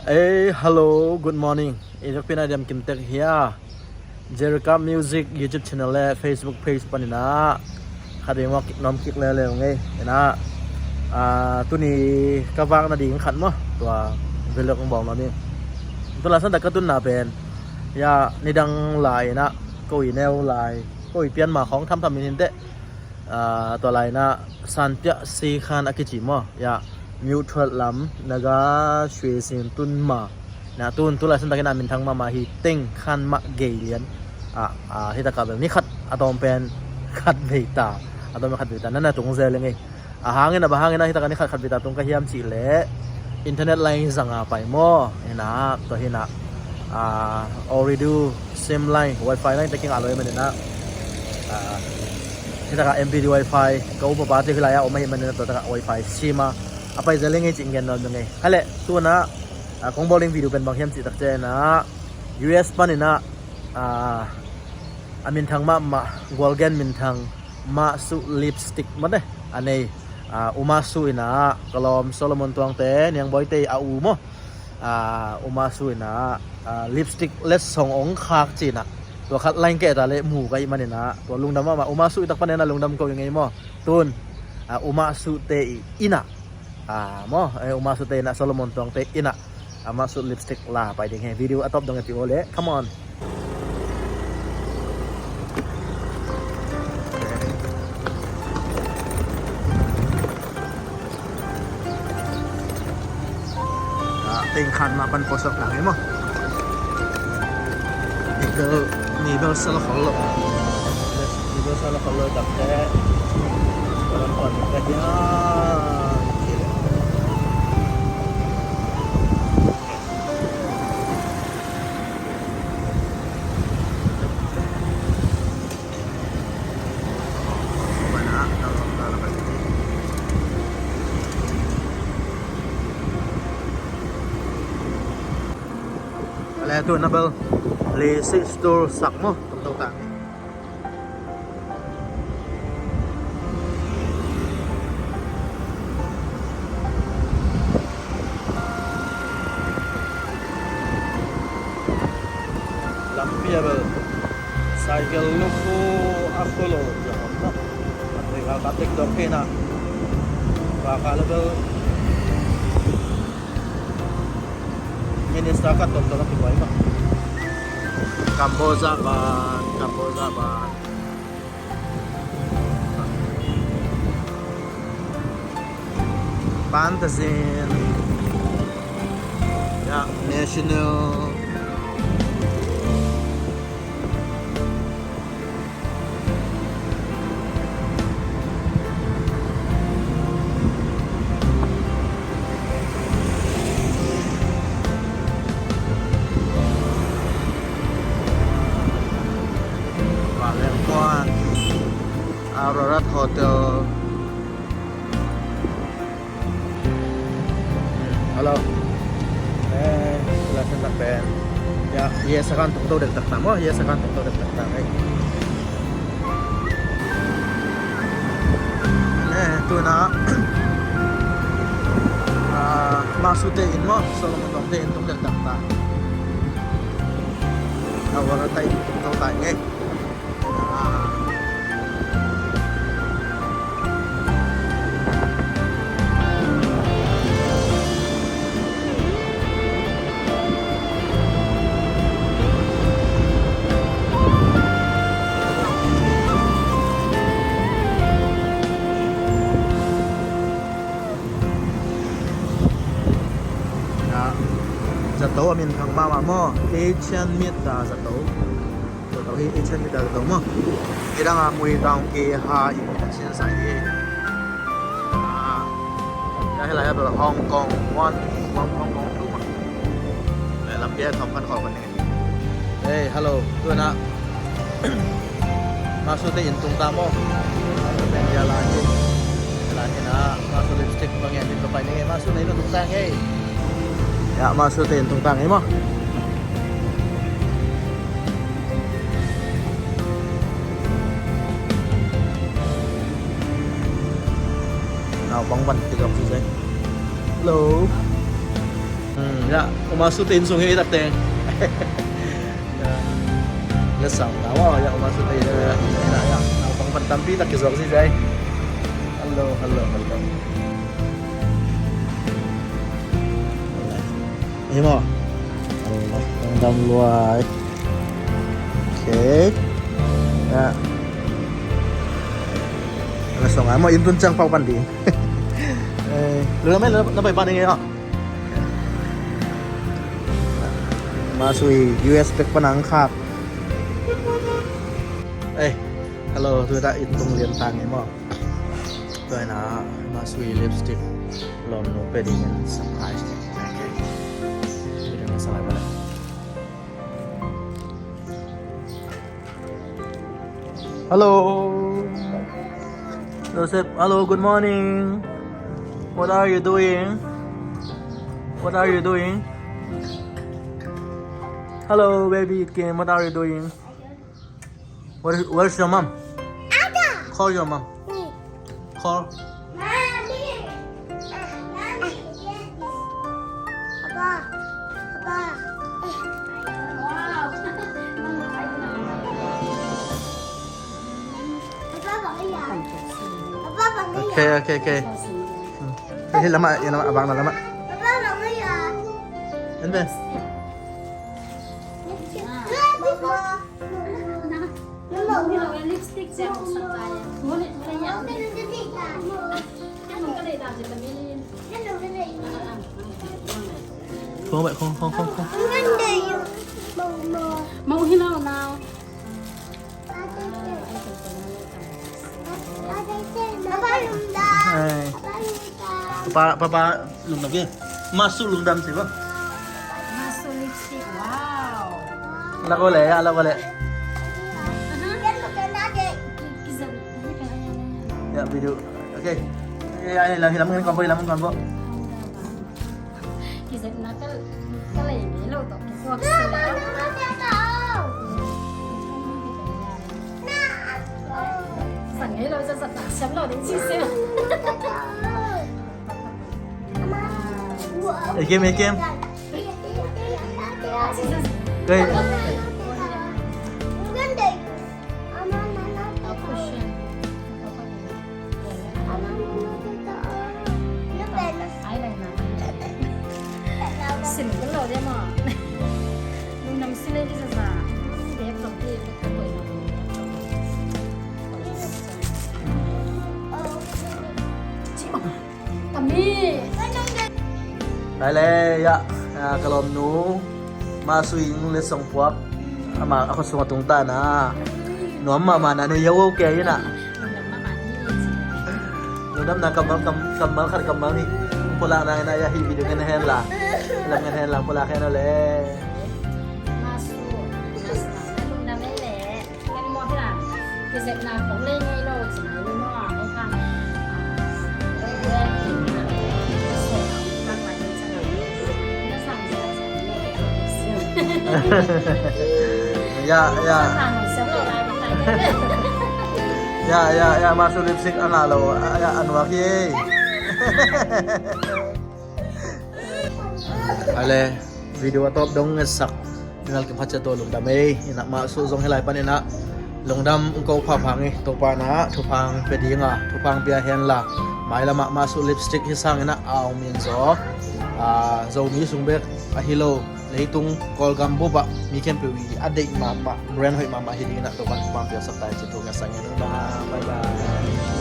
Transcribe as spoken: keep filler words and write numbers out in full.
Ei, hello, good morning. I zokpi na diam, kim tek hia? Jerika Music YouTube channel le Facebook page panin ah khat vei mawk kik nuam kik leuleu ing ei. Ina, ah, tuni ka vak nading khat maw, tua vlog hong bawl nuam ing. Tua laisan tak ka tunna pen, ya, nidang lai ina, ko i neu lai, ko i pian ma khawng thamtham in hi inteh. Ah, tua lai ina Santiah Sikhan a kici maw, ya, Myothwet lam, Naga Shwesin tun ma. Na tun, tu laisan takin a minthang mahmah hi teng, Khan Mah Gei Lian. Ah, ah, hi taka bel ni khat a tawm pen khat vei ta. A tawm pen khat vei ta. Na na tung zel ing ei. A hangin a, bang hangin a hi taka ni khat khat vei ta tung ka hiam cih leh internet line zanga pai maw. Ina, tua hi ina, ah, Ooredoo sim line, wifi line takin a loi man ina. Ah, hi taka M P D wifi, ka upa pa te hi lai a om ahih man ina, tua taka wifi sim a, a pai zel ing ei cih gen nuam ing ei. Hale, tu ina, ah, kong bawl ding video pen bang hiam cih tak ciang ina, U S pan ina, ah, a minthang mahmah, gualgen minthang, Mah Suh lipstick mate a nei, ah, U Mah Suh ina, ka lawm Solomon Tuangte, Niang Boite a u maw, ah, U Mah Suh ina, ah, lipstick letsong hong khak ci ina, tua khat line kei ta leh mu ka hih man ina, tua lungdam mahmah, U Mah Suh i tak pan ina lungdam ko ing ei maw. Tun, ah, U Mah Suhte i ina, ah, maw, eh, U Mah Suhte ina, Solomon Tuangte ina, ah, Mah Suh lipstick la pai ding hi. Video a tawp dong e pi o le. Come on. Ah, teng Khan Mah pan pawsok lang hi maw. Ni bel, ni bel sa lo khol lo. Ni bel sa lo khol lo tak te. Balam pon ka hian. Kale tu na bel lisi store sak maw, tum to tang. Lampi a bel cycle lukhu a kholo cia om na. A tui kha ka tek dok kei na. Ka kha le bel minister ka tom dok a ti bai ma. Kamboja ban, Kamboja ban. Pantazin. Ya, National. Valengkuan, Ararat Hotel. Hello. Eh, la sen tak pen. Ya, ye sakan tuk to dek tak tamo, ye sakan tuk to dek tak tamo. Eh, tu na. Ah, Mah Suhte inn maw, Solomon Tuangte inn tung dek tak ta. Na wara tai tuk to tai nge. Zato a minthang mahmah maw? Asian meat a zato. Zato hi Asian meat a zato maw? Hi dang a mui taung ki ha in ka sin sa hi. Ah, ya hi lai a bel Hong Kong one, one Hong Kong two maw? Eh, lampi a thawm khan khol khan ni. Hey, hello. Tu na. Mah Suhte inn tung ta maw? Pen ya la hi. La hi na. Mah Suh lipstick bang ya ni to pai ni. Mah Suh nei to tung ta ngei. Ya, Mah Suhte inn tung ta ngei maw? Naupang van kizom sisai. Hello. Hmm, Ya, uma su te inn sung hi tak teng. Ya. Letsong ngam aw, ya, uma su te inn. Ya, ya, ya. Naupang pan tampi tak kizuak ziazia. Hello, hello, hello. Hi maw. Hello, dam luai. Okay. Ya. Letsong ngam aw, inn tun ciang pau pan ding. Eh, letsong ngam aw, na pai pan ding ya. Masui U S pek pan ang khak. Eh, hello, tu ta inn tung lian tang hi maw. Tu na Masui lipstick lawmnu pe ding in surprise. Okay. Video na salai balik. Hello. Joseph, hello, good morning. What are you doing? What are you doing? Hello, baby Kim, what are you doing? Where, where's your mom? Call your mom. Call. Okay, okay, okay. Hmm. Eh, lama, ya lama, abang na lama. Ente. Không vậy, không, không, không, không. Mâu hi lo nau. Papa, papa, lungdam ke. Masu lungdam si ba. Masu lipstick, wow. Lako le, ya, lako le. Ya, video. Okay. Ya, ya, hilam, hilam, hilam, hilam. Kizepna ka, ka lei ngei lo tawh kikuak si lo. Zang ngei lo, zat zat tak siam lo ding si si. Ekim, ekim. Kei. Lai le, ya, ah, ka lawmnu Masui in letsong puak. Ama a khut sung a tung ta na. Nuam mahmah na, nu yo, okay na. Lungdam na, kammal, kam, kammal khat, kammal nih. Pulak na, na ya hi video ngen hen la. Lam ngen hen la, pulak hen le. Kizepna kong lei ngei lo, ci mai ni maw, hei kha. Ya, ya. Ya, ya, ya, Masu lipstick a ngah lo, a, a, a nuak hi. Ale, video a tawp dong ngetsak Nalkim Khacia tawh lungdam ei. Inah Masu zong hi lai pan inah lungdam ko phapha ing. Topa inah thupha pia ding a, thupha pia hen la. Mailam ah Masu lipstick hi sang inah a om in zaw. Ah, Zomi sung bek ahi lo, leitung Kawlgam bup ah mi khempeuh i a deih mahmah, brand hoih mahmah hi ding inah Topa in thupha pia sak ta hi ci thu ngetsak ing. Bye bye.